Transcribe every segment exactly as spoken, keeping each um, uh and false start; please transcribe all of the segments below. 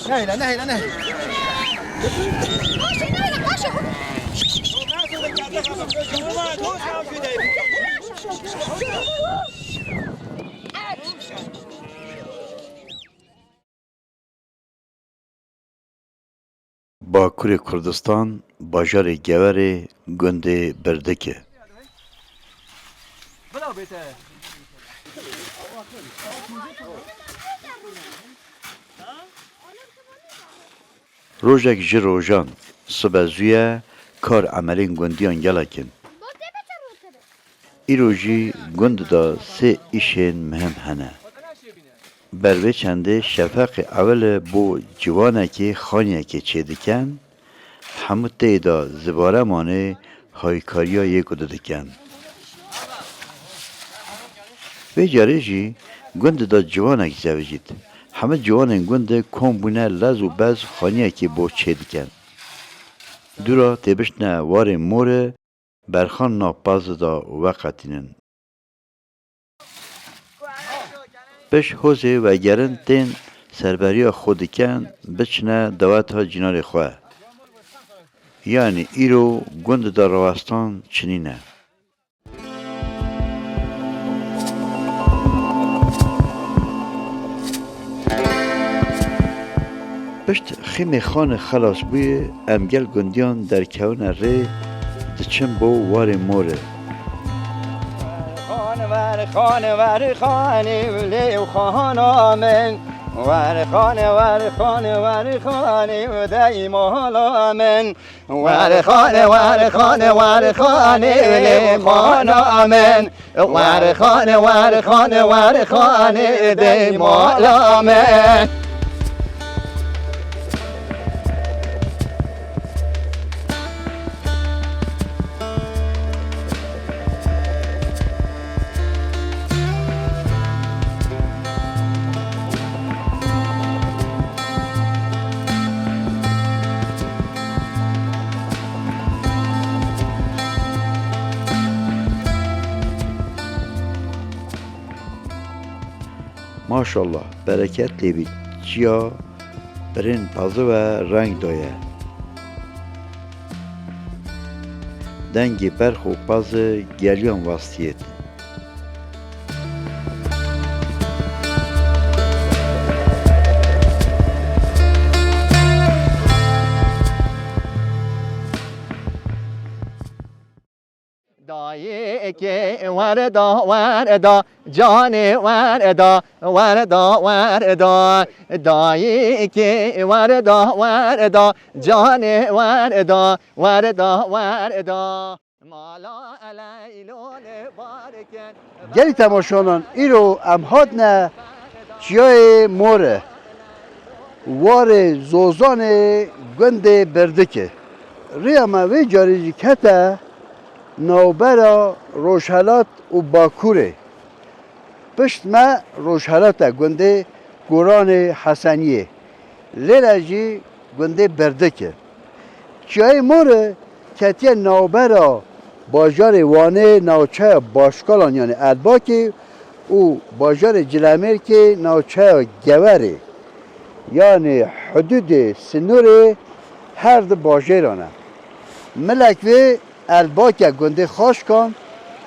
Neyle, neyle, neyle. Bakurê Kurdistan, bajarê Geverê, gundê Birdikê. Rojek ji rojan, sibe zû ye, kar emelên gundiyan gelek in. Îro jî gund de sê îşên muhim hene. Ber vê çendê şefeqê ewil e bo ciwanekê xaniyekê çêdiken, hemû tê de zibaremanê haykariya yê ku didiken. Vê carê jî gund de ciwanek zevicît. Hemû ciwanên gund de kom bûne lez û bez xaniyekê bo çêdiken. Dûra têbiştine warê mor e, berxan nav paz de veqetînin. Pişt hozê vegerin tên serberiya xwe dikin, biçine daweta cînarê xwe. Yanî îro gund de rawestan çinîne. Pişt Xîmê Xanê xelas bûye, em gel gundiyan derkewine rê, diçin bo warê mor e. Xan, wer xan, wer xanê, lê xana min. Wer xan, wer xan, wer xanê, dey mala min. Wer xanê, wer xanê, wer xanê, lê xana min. Wer xanê, wer xanê, wer xanê, dey mala min. Maşallah, bereket lê bî. Çiya birên pazî ve reng daye. Dengê berx û pazî geliyan vastiyêt. Dayikê werda, werda, canê werda, werda, werda. Dayikê werda, werda, canê werda, werda, werda. Mala Eleylo li bar kin. Gelî temaşanan, îro em hatine Çiyayê Mor e, warê Zozanê gundê Birdikê. Rêya me vê carê jî kete navbera Rojhelat û Bakurê. Pişt me Rojhelat e, gundê Goranê Heseniyê. Lêre jî gundê Birdik e. Çiyayê Mor e ketiye navbera bajarê Wanê, navçeya Başkalan, yanî Elbakê, û bajarê Cilemêrkê, navçeya Geverê. Yanî hudûdê, sinûrê her du bajêran e. Milek vê Elbak e, gundê Xaşkan,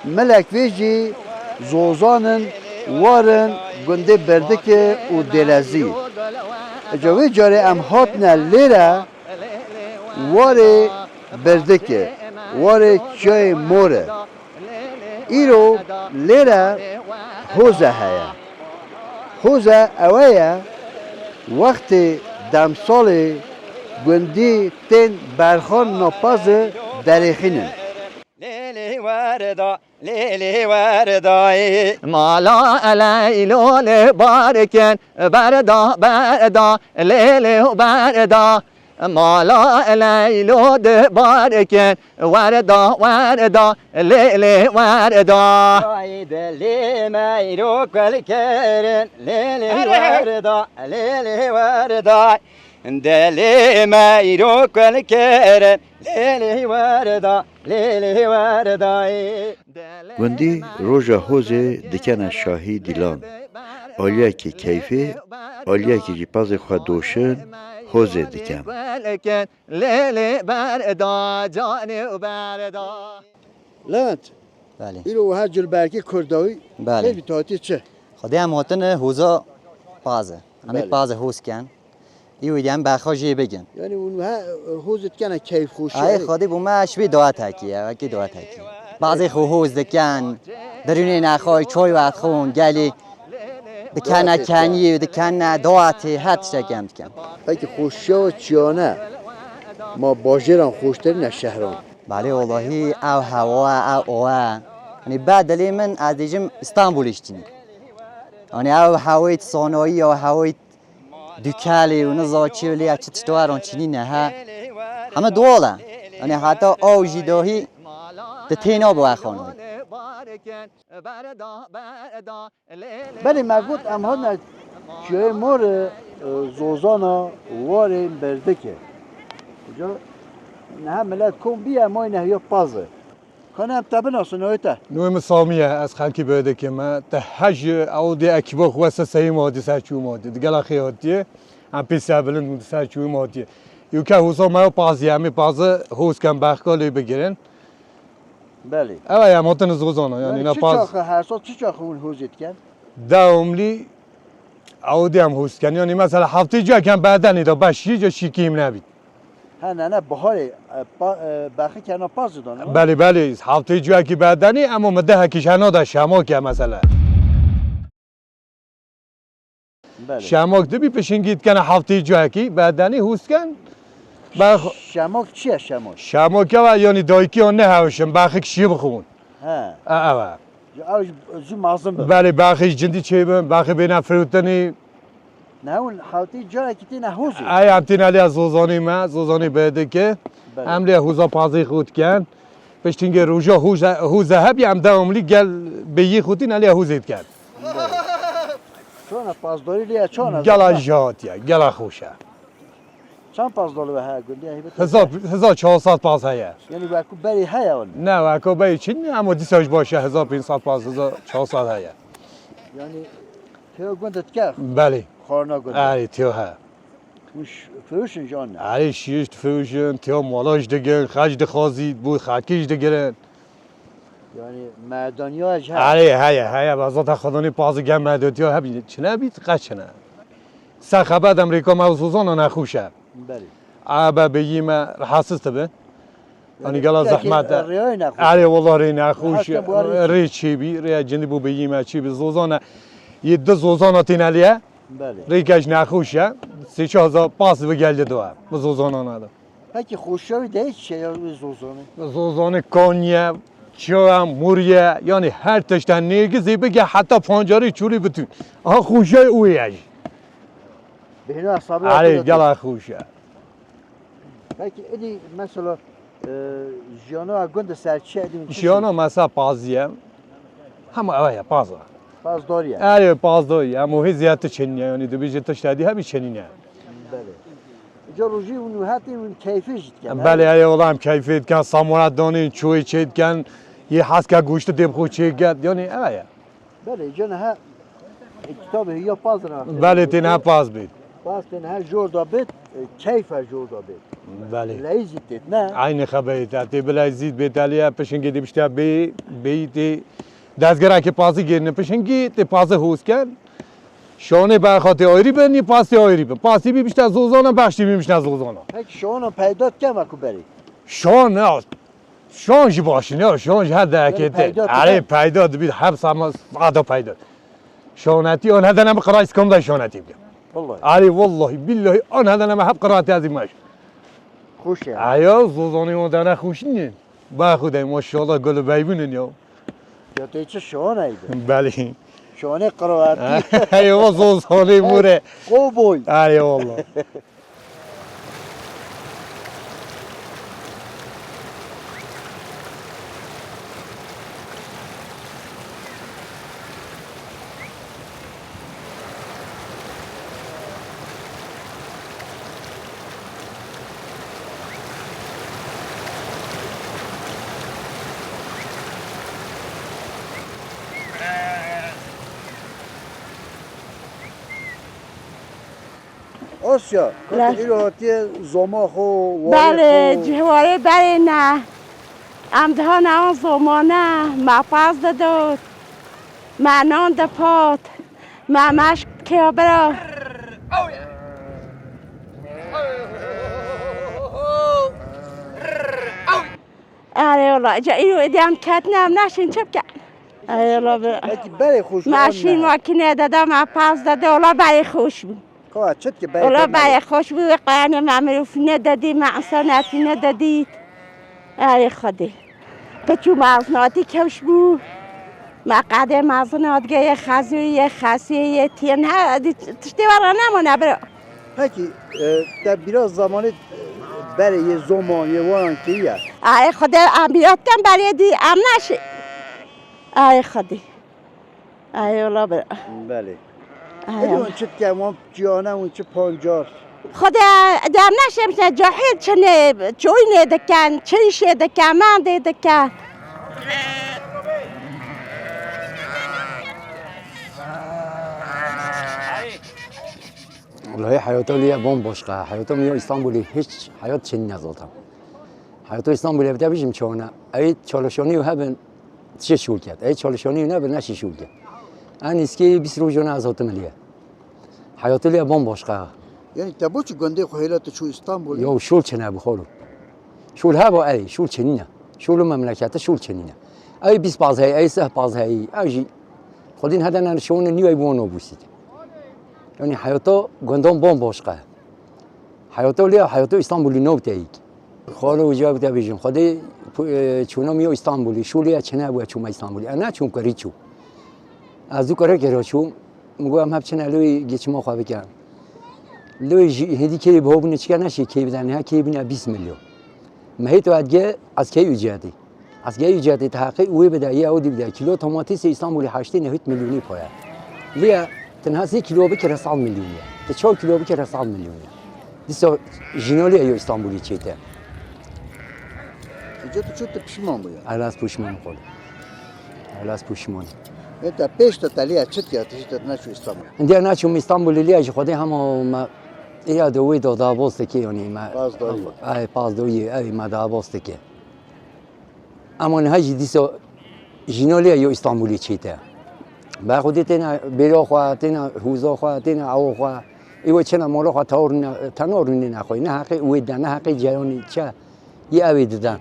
milek vê jî Zozan in, war in gundê Birdikê û Dêlezî. Îca vê carê em hatine lêre warê Birdikê, warê Çiyayê Mor e. Îro lêre hoze heye. Hoze ewe ye, wextê demsalê gundî tên berxan napazî derêxînin. Lêlê werda, lêlê werdayê. Mala Eleylo li bar kin, berda, berda, lêlê û berda. Mala Leylo dibar kin, werda, werda, lê, lê, werda. Ay dilê me îro kul kirin, lê, lê, werda, lê, lê, werda. Dilê me îro kul kirin, lê, lê, werda, lê, lê, werda. Gundî roja hozê dikene şahî dîlan. Aliyekî keyfê, aliyekî jî pazê xwe doşin hozê dikin. Lê lê berda, canê û berda. Levent, Belê. Îro wiha cilberkê Kurdawî Belê. Xêr bî, tu hatî çi? Xwedê em hatine hoza paze. Em ê Belê. Paze hoz ken. Î wî em berxa jê bigin. Yani hûn wiha, e, hoz dikene keyfxweşî. Ay, erê. Xwedî bû me şibî dawetekî ye, wekî dawetekî. Bazê xwe hoz dikin, derûnê nexay, çay vedixwin, gelî dikene Dawetê kenî, dikene dawetê, her tiştekî em dikin. Peki xweşiya we çiyane? Ma bajêran xweştir ne şehran? Belê, wellahî ew hewa, ew awe. Hani be dilê min ez dêjim Îstanbulê jî tînî. Hani ew hewayê sanayî ya, hewayê Dukelê û niza çi lê ya çi tiştwaran çinî ne he. Heme doğal e. Yanî heta aw jî dahî di tê nabe we xanimê. Belê me got em hatine çiyayê mor e, e, zozana warê berdike. Uca niha milet kom bîye mayne hiya paz e. Kana em te binasin, navê te? Navê min Samî ye, ez xelkî Berdikê me. Te hej ew dê ekîba xwe se seyî ma dî ser çû ma dî. Digela xê hatiye, em pê ser bilind ser çû ma dî. Yû ke hoza me yo pazî, em ê pazî hoz ken bexka lê bigirin. Belê. Ew em hatin zozana, yani Yani ne çi paz. Çaxı her sal çi çaxı hûn hozê diken? Dewamlî ew dê em hoz ken. Yani mesela heftê cek em bedenî de beş şî ca şîkîm nebît. He, ne, ne, biharê, e, pa-, e, berxi kena paz zidan, ne? Belê, belê, heftê ciyakî bedenî, ema mi dehekî ji hena de şemok e mesela. Belê. Şemok dibî pişingî dikene heftê ciyakî bedenî hûs ken. Berx- Şemok çi ye şemok? Şemok ew e, yanî dayikî an nehewişin, berxik şî bixwin. He. E, ew e. Ya ew ji, zû mezin bin. Belê, berxê ji cindî çêbin, berxê bêne firotinî. Ne hûn hewtî carekî têne hozê? Ey, em têne lê zozanê me, zozanê Berdikê. Belê. Em lê hoza pazê xwe dikin. Piştîngê roja hoza, hoza hebî em dewamlî gel bêyî xwe tîne lê hozê dikin. Belê. Çona pazdarî lê çona? Gela jatiye, gela xweş e. Çend paz dol ve heye gundê? Hezar, hezar çar sed paz heye. Yani wekû berê heye wan? Ne, wekû berê çin ne, ama dîsa ji baş e, hezar pênc sed paz, hezar çar sed heye. Yani teo gund dike? Belê. Xarna gund. Erê, teo he. Hûn ş-, firoşin ji an ne? Erê, şiş difiroşin, teo mala jî digin, xeç dixwazî, bo xelkê jî digirin. Yani merdaniya ji her. Erê, heye, heye, be zata xwedanê pazî gel merdatiya hebî, çine bît, qe çine. Ser xebet em rêka me û zozana nexweş e. Belê. Ebe bêyî me rahatsiz dibe. Yanî gela zehmet e. Rêyê nexweş. Erê, wela rê nexweş. Rê çêbî, rê cindî bû bêyî me çêbî. Zozana, yê di zozana têne lê. Belê. Rêke ji nexweş e. Sê çar hezar pas ve geldi doğa. Bu zozana nadim. Peki xweşiya wî de çi ye ya wî zozanê? Zozanê kan ye, çiya ye, mor ye, yanî her tişt e, nêrgizê bige heta pancarê çûlî bitûn. Aha xweşiya wî ye jî. Bêhna hesabê Erê, gela xweş e. Peki, idî mesela, e, jiyana gund ser çi ye, idî çi? Jiyana mesela pazî ye. Hema ew ye, paz e. Pazdarî ye. Erê, pazdarî ye. Hema hê ziyade çinî ye, yanî dibêje tişt edî hebî çinî ne. Belê. Îca rojî hûn û hetê hûn keyfê jî dikin, Belê, he? Erê, wela em keyfê dikin, samora danîn, çoyê çê dikin, yê heske goştê dê bi xwe çê get, yanî ew ye. Belê, îca niha, e, kitabê hîya paz ra. Belê, tê niha paz bêt. Paz tê niha jor da bêt, e, keyfe jor da bêt. Belê. Leyîzî têt, ne? Eynî xeberî te, tê bi leyîzî bêt, elî ye, pişingê dê bişte bê, bêyî tê dezgerekê pazî gêrine, pişingî tê pazî hûs ken. Şanê berxa tê ayrî bin, yê pastê ayrî bin. Pastê bî bişte zozana, bexştê bî bişte zozana. Peki şana peyda dike me ku berê? Şan ne? Şan jî baş in ya, şan jî her dehekê te. Peyda dike. Erê peyda dibî, her sama ada peyda. Şanetî an hedene bi qirayî sikom da şanetî bike. Vallahi. Erê vallahi, billahi an hedene me hep qirayî ezî meş. Xweş ya. Aya zozanî an dene xweş nî. Ba Xwedê, maşallah, gul beybûn in ya. Ya tê çi şaneydi? Belê. Şanê qirayî. Eyvallah, zozanî mûre. Kovboy. Erê vallahi. Asya, Lef- îro hatiye zoma xo, warê Belê, xo. Cihwarê berê ne. Em diha newan zomane, me paz didot. Me nan dipat. Me meşk kê bira. Erê wala, ca îro êdî em ketine, em naşên çi bikin? Erê wala bira. Belkî berê xweş bû, Me em şîn ne. Makîne de da, me paz de de, wala berê xweş bû. Ka çi dike berê Wala te berê xweş bû, wê qayanê me mirovîne de dî, me insanetîne de dît. Erê Xwedê. Piçû mezinatî kewş bû. Me qedê mezinat ge yê xezû, yê xesê, yê tiyên, he, dî tiştê we re nemane bira. Pekî, e, te bîra zamanê, e, berê yê zoma, yê waran kiriye? Ay Xwedê, em bîra dikin berê dî, em neşî. Ay Xwedê. Ay wala bira. Belê. Ay Êdî wala. Hûn çi dikin, wan ciyane, hûn çi pancar? Xwedê, de em neşê, em şine cahil çinê, çoyînê dikin, çirîşê dikin, mendê dikin. Welahi heyata liya bomboş qe. Heyata min ya Îstanbulê hiç heyat çinîne zaten. Heyata Îstanbulê bi te bijim çawana. Ey çalışanî û hebin tişê şûl ket. Ey çalışanî û nebin neşî şûl ket. En îskê bîst rojane ez hatim liye. Heyata liya bomboş qe. Yani te boçî gundê xwe hêla tu çû Îstanbulê? Yo şûl çinebû xalo. Şûl heba ey, şûl çinîne. Şûl û memlekete şûl çinîne. Ey bîst paz hey, ey seh paz hey, ey jî Xwedîn hedene şewine nî ey bi wan nabûsît. Yanî heyata gundan bomboş qe. Heyata lê heyata Îstanbulî nabiteyîk. Xalo uca bite bêjin. Xwedê pu-, e, çûna min ya Îstanbulî. Şûlê ya çine bûye çûma Îstanbulî. E, ne çûm kurî çû. Ez du kurê kira çûm. Min got em hep çine lê geçima xwe bikin. Lê jî hêdî kê bi hobine çike neşê kê bide, niha kê bine bîst milyon. Me hê tu edge ez key ücreti. Asgari ücretê te heqê wê bide, yê ew dî bide. Kîlo tomatîsê Îstanbulê heştê nehût milyonî paya. Lê tenha sê kîlo bikire sed milyon ye. Te çar kîlo bikire sed milyon ye. Dîsa jînolê eyo Îstanbulê çête. Îca tu çû tu pişman bûye? Elas pişman xwe. Elas pişman. E te pêş te te lê çi diya, tu jî te neçû Îstanbul? Ndiya neçûm Îstanbulê lê ji Xwedê hema me êya de wê de dabos dike yanî me. Paz dayî. Ay paz dayî, ew me dabos dike. Ama niha jî dîsa jîna lê yo Îstanbulê çête. Be Xwedê têne bêra xwe, têne hûza xwe, têne ewa xwe. Ê we çêne mala xwe tewr ne, tena rûnê nexwe. Ne heqê wê de, ne heqê ceyanî çe yê ew ê dide.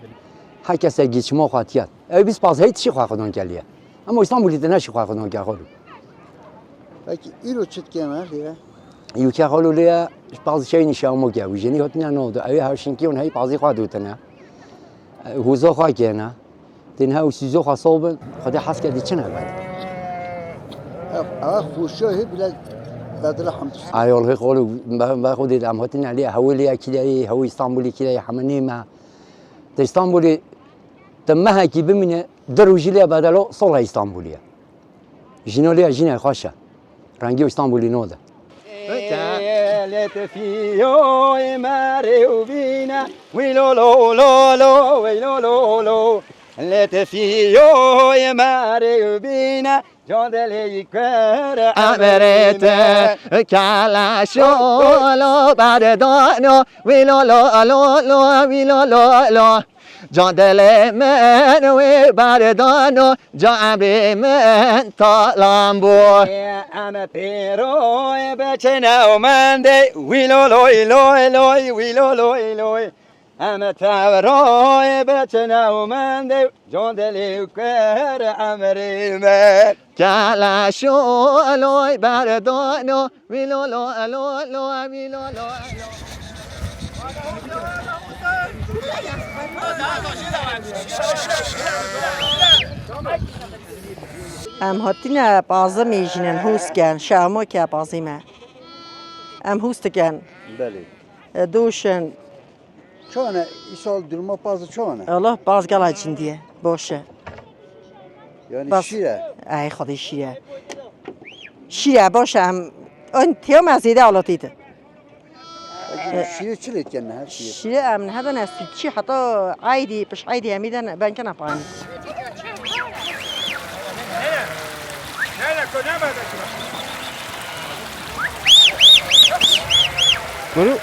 Her kese geçima xwe tiye. Ew bîst paz hey tişî xwe xwedan keliye. Ama Îstanbulê de neşî xwe xwedan ke xwe. Peki îro çi dike me lê? Yûke xalo lê ye, pazî şeynî şewmo ke. Û jenî hotine no do. Ew hewşinkî hûn hey pazî xwe dotine. Hûzo xwe kene. Tenha û sîzo xwe sobin, Xwedê hes ke dî çi nebe. Ev, ev xweşiya hê bile bedila hemd. Ay Allahê xolo, be, be Xwedê de em hotine lê, hewê lê kireyê, hewê Îstanbulê kireyê, heme nê me. Te Îstanbulê, te mehekî bimîne, di rojî lê bedelo sola Îstanbulê ye. Jîno lê jîne xweş e. Rengî Îstanbulî no de. Lê te fiyo ê merê û bîne, wî lo lo lo lo, wî lo lo lo. Lê te fiyo ê merê û bîne, can delê yî kwer emerê te. Keleşo lo berdano, wî lo lo lo lo, wî lo lo lo. Can dilê min wê berdano, can emrê min talan bû. Em pêroyê biçine û mendê, wî lo loy loy loy, wî lo loy loy. Em tevroyê biçine û mendê, can dilê kwer emrê min. Keleşo loy berdano, wî lo lo lo lo, wî lo lo lo. Em hatine pazê mêjînin, hûs ken, şahmo ke pazê me. Em hûs dikin. Belê. E, doşin. Çawa ne? Îsal duruma pazê çawa ne? Allah paz gela cindî ye. Baş e. Yani Bas. Şîr e? Ay Xwedê şîr e. Şîr e, baş e, em, en tême zêde alatî de. Peki şîrê çi lê dikin her şîrê? Şîrê em niha de ne sütçî, heta eydî, piş eydî em ê de ne, ben kena panî. Nere? Nere? Kone me de kira. Buyurun.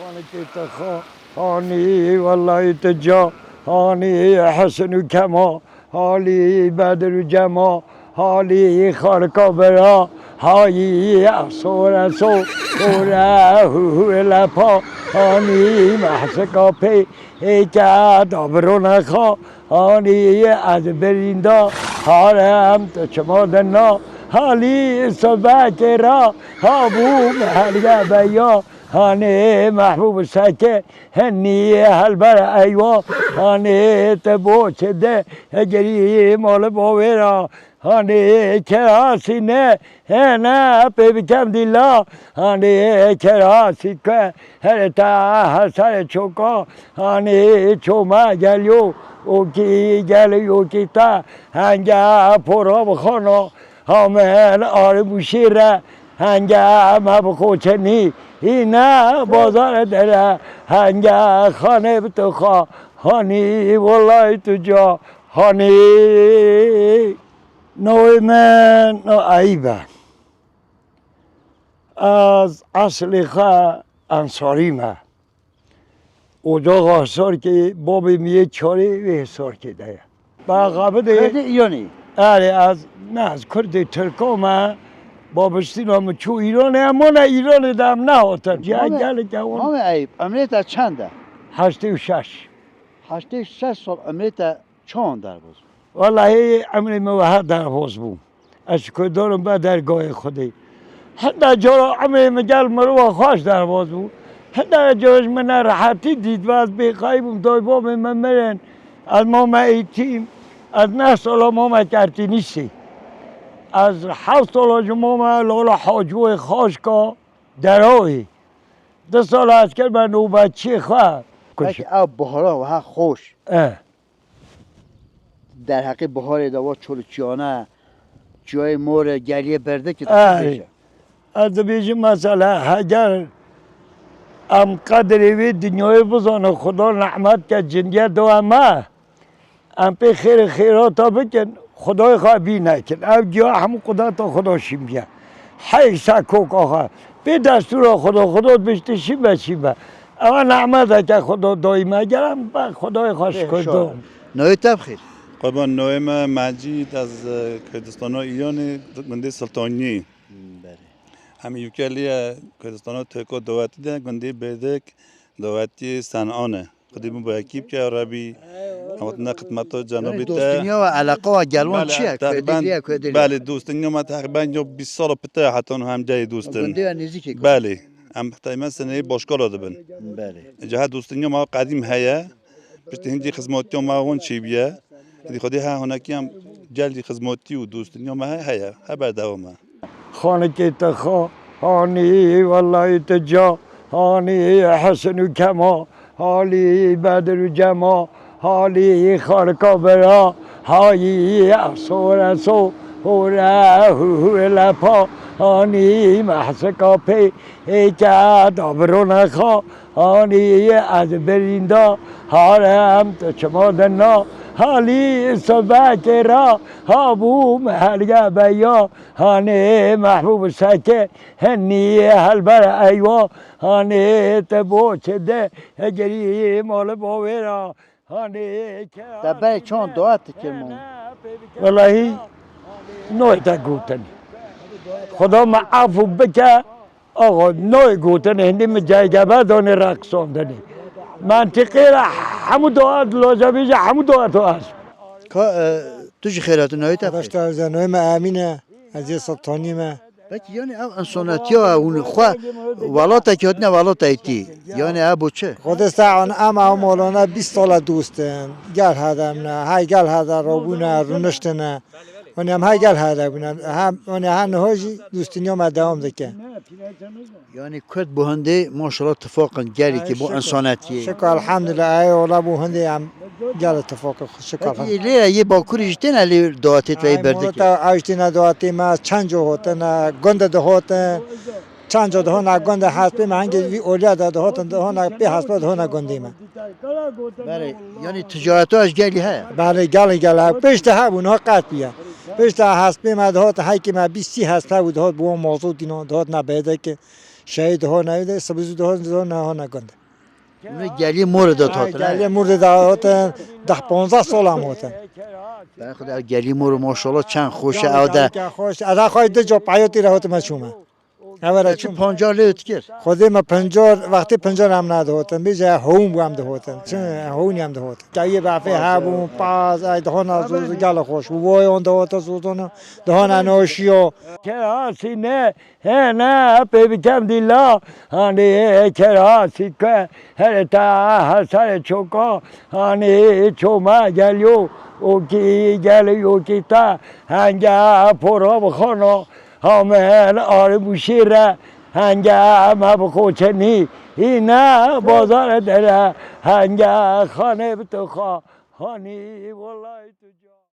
Xanikê te xwe, hanî, wellahî tu ca, hanî, Hesen û Kema, Halî Bedir û Cema, halî xalika bira, hayî sore so, sore hu hu lepa, hanî mehsika pê, hêke da birone xa, hanî ez birînda, harem tu çima de na, halî sobekê ra, habû mehelge beya, hanî mehbûb seke, Henî helber eywa, hanê te boçe de, hegerî mali bavêra, hanê kerasî ne, hene pê bikem dîla, hanê kerasî ke, here te hesare çoka, hanê çoma geliyo, o ki geliyo ki ta, henge pora bixana, Hamen arê bûşî re, henge me bi koçenî, hîne bazare dere, henge xanê bi tu xa, hanî wellahî tu ca, hanî. Navê min na Eyîb e. Ez eslê xwe ensarî me. Ocaxa Hisarkê, babê min yê çarê wê Hisarkê de ye. Baxa bidê. Kurdê Îranê? Erê, ez, ne, ez Kurdê Tirka me. Babistîna min çû Îranê, em mane Îranê de, em nehatin. Ciya Mame, gelek ewan. Mame Eyüp, emrê te çend e? Heştê û şeş. Heştê û şeş sal emrê te çawan derbas bû? Wellahî emrê min wiha derbas bû. Ez şikodarim be dergahê Xwedê. Hinde cara emrê min gel mirova xweş derbas bû. Hinde cara ji min nerehetî dît ve ez bêqayî bûm, dayê babê min mirin. Ez mame eğitim. Ez neh sala mame kertînîşê. Ez heft sala ji mame lala Hacî Xaşka Derawê. Du sala ez kirime nobetçiyê xwe. Peki ev bihara wiha xweş. Eh. Derheqê biharê de wa çol û çiyane, çiyayê mor e, geliyê berdikê, tu çi dibêje? Ez dibêjim mesela heger em qedrê vê dinyayê bizanin, Xuda nehmet ke cindiye do em e, em pê xêr û xêrata bikin, Xudayê xwe bî nekin. Ev giya hemû qudreta Xuda şîndiye. Hey se koka xwe. Pê destûra Xuda, Xuda dibêjte şî be, şî be. Ewa nehmeteke Xuda dayî me, gel em be Xudayê xwe şikir do. Navê te bi xêr? Qurban, navê me Mecîd, ez, e, Kurdistana Îranê, gundê Siltaniyê. Hmm, belê. Em ûkelî ye Kurdistana Tirka dawetî de, gundê Bêrdik dawetî Senan e. Xwedî min bo yekî bike ya Rebî. Em hatine xidmeta cenabê te. Dostîniya we, eleqa we gel wan çi ye? Belê, teqrîben, Kurdî ye, Kurdî ye. Belê, dostîniya me teqrîben ya bîst sala pite ye, heta niha em cayê dost in. Gundê we nêzîkê Kurd. Belê. Em teqrîben seneyê başkala dibin. Belê. Îca her dostîniya me qedîm heye. Piştî hindî xizmatiya me wan çêbûye. Hindî xwedî her hunekî em cel dî xizmatî û dostîniya me he-, heye. He berdewam e. Xanikê te xa, hanî wellahî te ca, hanî Hesen û Kema, halî Bedir û Cema, halî xalika bira, hayî sore so, hore hu hu lepa, hanî mehsika pê, hêke da birone xa, hanî ez birînda, harem tu çima de na, halî sobekê ra, habû mehelge beya, Hanê mehbûb seke, henî helber eywa, hanê te boçe de, hegerî mali bavêra, hanê kera. Te berê çawan dua dikir mû? Wellahî, noy te gotin. Xuda me afû bike, axa, nayê gotinê, hindî min cayê gebe danê reqsandinê. Mentiqê re hemû dua, lajebîje hemû dua tu ez. Ka, e, tu jî xêr hatî, navê te? Xweş te, navê me Emîn e, ez yê Sultanî me. Peki, yani ev insanetiya hûn xwe welatekî hatine, welatayê tî. Yani ev bo çi? Xwedê se an em ew malane bîst sala dost in. Gel hede min e, hey gel hede rabûne, rûniştine. Hani em hey gel hede bûne. Hem, hani her niha jî dostîniya me dewam dike. Yani Kurd bo hindê maşallah tifaq in, gelekî bo insanetiyê. Şikir, elhamdulillah, ey ola bo hindê em gel tifaq in, şikir. Peki, lê yê Bakurê jî têne lê dawetê te yê berdikê? Ew jî têne dawetê me, çend co hotine, gund de dihotin, çend co dihona gund de hespê me hingê vî oliya de dihotin, dihona pê hespa dihona gundê me. Belê, yani ticareto ez gelî heye? Belê, gelî gel he. Piştî hebûn, ha qet bûye. Piştî hespê me dihotin, heykê me bîst sî hesp hebû, dihot bi wan mazotîno, dihot ne bêdeke. Şehîd hona ew de, sibizû dihot, dihot ne hona gund. Hûn gelî morê de dihotin, he? Gelî morê de dihotin, deh panzdeh sal em hotin. Ben xwe de gelî morê maşallah çend xweş e ew de. Gelî xweş, ez xwe du ca peyotî re hotime çûme. Ev re çûm. Pancar lê dikir? Xwedê me pancar, wextê pancar em nedihotin. Bêje hewûn bû em dihotin. Çi hewûn em dihotin. Keviyê befê hebûn, paz, ay dihona zû, zû gel xweş bû. Voyon dihotin zûzûn, dihona noşiyo. Kerasî ne, he ne, pê bikem dîla. Hanê kerasî ke, here te, he serê çoka. Hanê çoma geliyo, o ki geliyo ki ta. Henge pora bixana. Hamen arê bûşê re, henge me bi qoçenî, hîne bazare dere, henge xanê bi tu xa, hanî wellahî tu